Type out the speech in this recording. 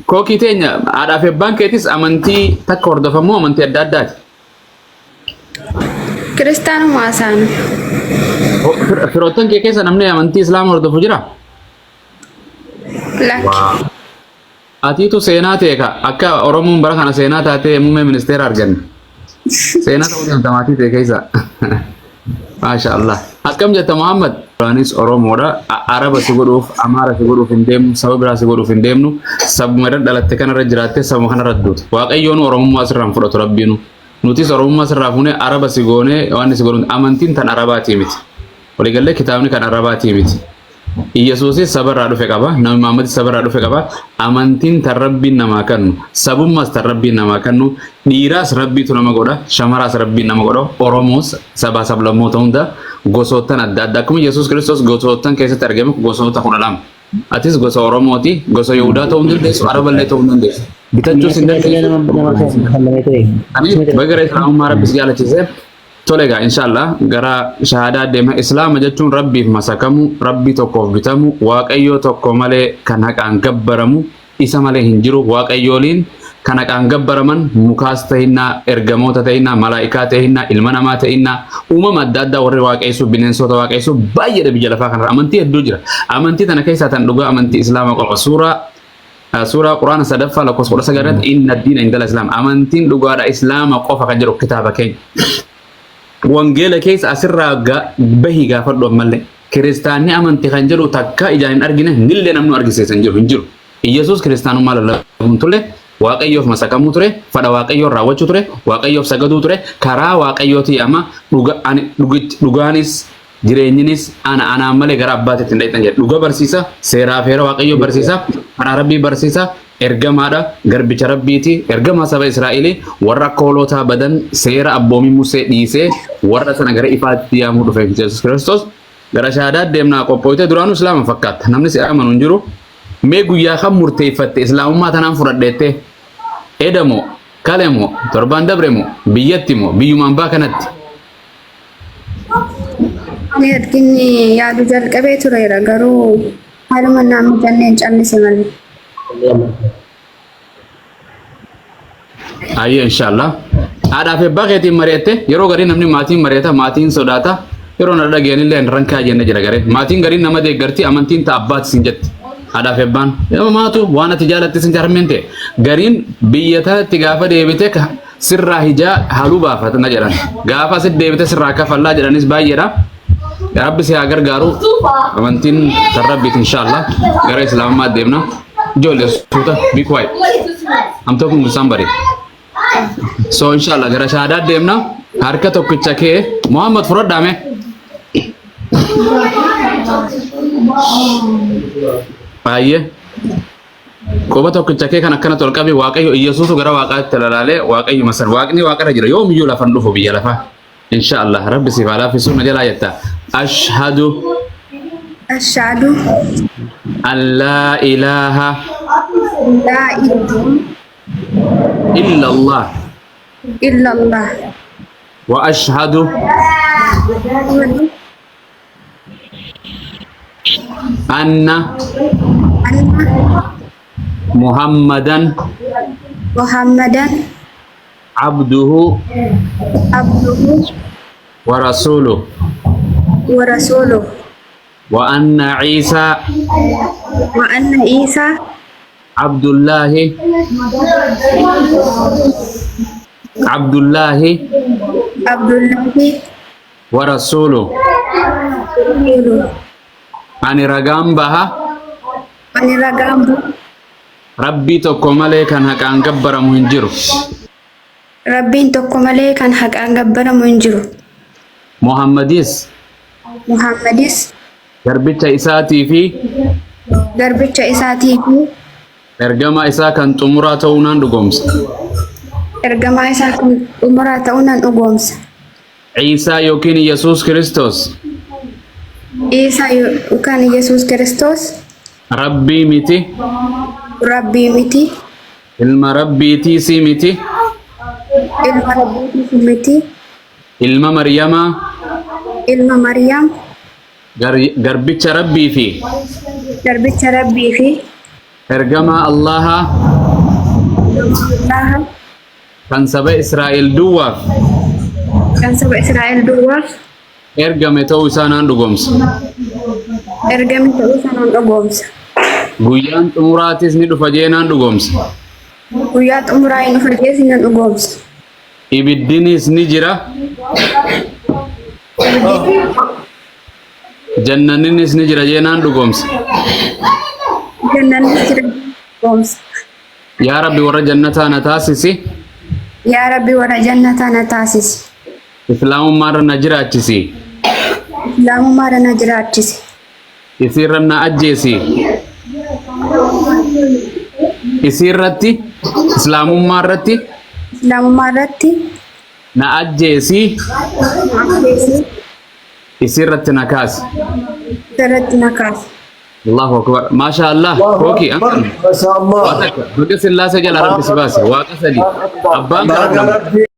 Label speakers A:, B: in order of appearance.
A: Kookii teenya haadhaa fi abbaan keetis amantii takka hordofan moo amantii adda addaati?
B: Kiristaanuma isaan.
A: Firoottan kee keessa namni amantii Islaama hordofu jira?
B: Lakki.
A: Atiitu seenaa ta'e ka akka Oromoon bara kana seenaa taatee muummee ministeera arganne. Seenaa ta'uu deemta maatii ta'e keessa. Maasha Allah. Akkam jetta Muhammad? Duraanis Oromoodha. Araba si godhuuf, Amaara si godhuuf hin deemnu, saba biraa si godhuuf hin deemnu. Sabuma irra dhalatte kanarra jiraatte sabuma kanarra duuta. Waaqayyoon Oromummaa sirraa hin fudhatu Rabbiinu. Nutis Oromummaa sirraa fuunee Araba si goonee waan si godhu amantiin tan Arabaatii miti. Waliigallee kitaabni kan Arabaatii miti. Iyyasuusis saba irraa dhufe qaba. Nabi Muhammadis saba irraa dhufe qaba. Amantiin tan Rabbiin namaa kannu, sabummaas tan Rabbiin namaa kannu, dhiiraas Rabbiitu nama godha, shamaraas Rabbiin nama godha, Oromoos sabaa sablammoota hunda gosoottan adda addaa akkuma Yesuus Kiristoos gosoottan keessatti argame gosoota 12. Atis gosa Oromooti, gosa Yihudaa ta'uu hin dandeessu, Araballee ta'uu hin dandeessu. Bitachuus hin dandeessu. Kaniif baga gara Islaamummaa Rabbi si jaalachise. Tole egaa inshallah gara shahaadaa deema. Islaama jechuun Rabbiif masakamu, Rabbii tokkoof bitamu, Waaqayyoo tokko malee kan haqaan gabbaramu isa malee hin jiru. Waaqayyooliin kan haqaan gabbaraman mukaas ta'innaa, ergamoota ta'innaa, malaa'ikaa ta'innaa, ilma namaa ta'innaa, uumama adda addaa warri waaqeessuu, bineensota waaqeessuu baay'eedha biyya lafaa kanarra. Amantii hedduu jira. Amantii tana keessaa tan dhugaa amantii Islaama qofa. Suuraa Suuraa Quraana sadaffaa lakkoofsa 19 irratti inna diina indala islaam amantiin dhugaadha islaama qofa kan jedhu kitaaba keenya. Wangeela keessa asirraa bahii gaafadhu ammallee kiristaanni amanti kan jedhu takka ijaan hin argine nillee namni argisiisa hin jiru hin jiru. Iyyasuus kiristaanummaa lallabuun ture waaqayyoof masakamuu ture fadha waaqayyoon raawwachuu ture waaqayyoof sagaduu ture karaa waaqayyooti amma dhuga ani dhugaanis Jireenyinis ana, anaan malee gara Abbaatitti hin dhayxan jedhe. Dhuga barsiisa, seeraa fi heera Waaqayyoo barsiisa, karaa Rabbii barsiisa, ergamaadha, garbicha Rabbiiti, ergamaa saba Israa'elii, warra akka hoolootaa badan seera abboomii Musee dhiisee warra sana gara ifaatti yaamuu dhufe Yesuus Kiristoos. Gara shahaadaa deemnaa qophooytee duraanuu Islaama fakkaatta. Namni si amanu hin jiru. Mee guyyaa kam murteeffatte Islaamummaa tanaan fudhadheettee? Eda moo? Kale moo? Torbaan dabre moo? Biyyatti moo? Biyyuma ambaa kanatti?
B: Ani erginni yaadu jalqabee tureera garuu haaluma naan mijanneen callise malee.
A: Ayyee inshallah. Haadhaa fi abbaa keetiin mari'atte yeroo garii namni maatiin mari'ata maatiin sodaata yeroo na dhageen illee rankaa jenne jira garee maatiin gariin nama deeggarti amantiin ta abbaati sin jetti haadhaa fi abbaan nama maatu waan ati jaalatte sin harmeen ta'e gariin biyya tanatti gaafa deebite Sirraa hijaa haluu baafata na jedhan. Gaafa asit deebite sirraa kafallaa jedhanis baay'eedha. Rabbi si haa gargaaru. Amantiin tan Rabbiiti inshallah. Gara Islaamummaa deemna. Ijoollee suuta be quiet. I'm talking with somebody. So inshallah gara shahaadaa deemna. Harka tokkicha kee Muhammad fudhadhaa mee. Baay'ee. Quba tokkicha kee kan akkanatti ol qabi Waaqayyo Iyyasuusu gara Waaqaatti lalaalee Waaqayyo masan Waaqni Waaqarra jira yoomiyyuu lafan dhufu biyya lafaa. Insha Allah Rabbi siif haa laaffisuu na jalaa jetta. Ashhadu
B: Ashhadu
A: an laa ilaaha
B: laa ilaaha
A: illa Allah
B: illallah
A: wa ashhadu anna
B: anna
A: muhammadan
B: Muhammadan
A: abduhu
B: abduhu
A: wa rasuluh
B: wa rasuluh
A: wa anna Isa
B: wa anna Isa
A: abdullahi abdullahi
B: Abdullahi
A: wa rasuuluh. Ani ragaan baha
B: Ani ragaan baha
A: Rabbii tokko malee kan haqaan gabbaramu hin jiru.
B: Rabbiin tokko malee kan haqaan gabbaramu hin jiru.
A: Muhammadis
B: Muhammadis
A: garbicha isaatii fi
B: garbicha isaatii fi
A: Ergamaa isaa kan xumuraa ta'uu nan dhugoomsa.
B: Ergamaa isaa kan xumuraa ta'uu nan dhugoomsa.
A: Ciisaa yookiin Yesuus Kiristoos
B: Iisaa yookaan Yesuus Kiristoos
A: Rabbii miti,
B: Rabbii miti,
A: ilma Rabbiitiisii miti,
B: ilma Rabbiitiis miti,
A: ilma Maryamaa,
B: ilma Maryam,
A: garbicha Rabbii fi
B: garbicha Rabbii fi
A: Ergamaa Allaahaa
B: Allaaha
A: kan saba Israa'el duwwaaf
B: kan saba Israa'el duwwaaf
A: ergame ta'uu isaa naan dhugoomsa.
B: ergame ta'uu isaa naan dhugoomsa.
A: Guyyaan xumuraatis ni dhufa jee naan dhugoomsa.
B: Guyyaa xumuraa hin dhufa jees nan dhugoomsa.
A: Ibiddinis ni jira, jannanninis ni jira jee naan dhugoomsa.
B: Jannannis jira dhugoomsa.
A: Yaa Rabbi warra jannataa na taasisi,
B: Yaa Rabbi warra jannataa na taasisi.
A: Islaamummaarra na jiraachisi,
B: Islaamummaarra na jiraachisi.
A: Isiirra na ajjeesi. Isiirratti Islaamummaa irratti
B: Islaamummaa irratti
A: na ajjeesi,
B: na ajjeesi.
A: Isiirratti na kaasi.
B: Isiirratti na kaasi.
A: Allahu akbar. Maasha Allah.
C: Allahu
A: Kooki
C: akbar.
A: ankan.
C: Masha Allah.
A: Waa takka. Baga sillaasee jala Rabbi si baase. Waaqa sadi. Abbaan
C: Baga
A: kadhatamu.
C: Rabbi.